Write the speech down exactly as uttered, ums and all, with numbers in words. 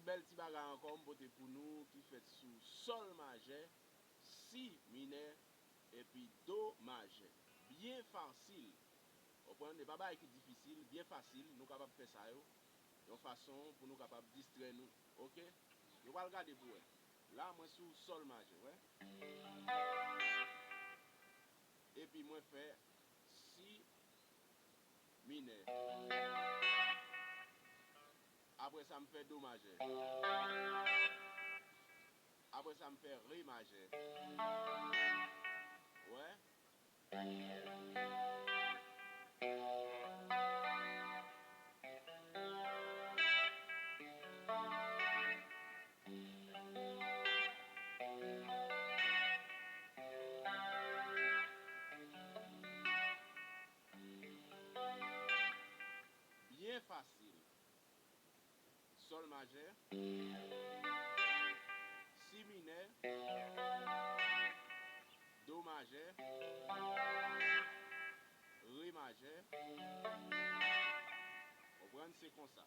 Bèl ti bagay ankò m pote pou nou ki fèt sou sòl majè, si minè, epi do majè. Byen fasil. Konprann? E pa bagay ki difisil, byen fasil, nou kapab fè sa yo yon fason pou nou kapab distrè nou. Oke? Nou pral gade pou wè. La, mwen sou sòl majè, wè. Epi mwen fè si minè. Apre sa, m fè do majè. Apre sa, m fè re majè. Wè. Byen fasil. Sòl majè, si minè, do majè, re majè. Konprann? Se konsa.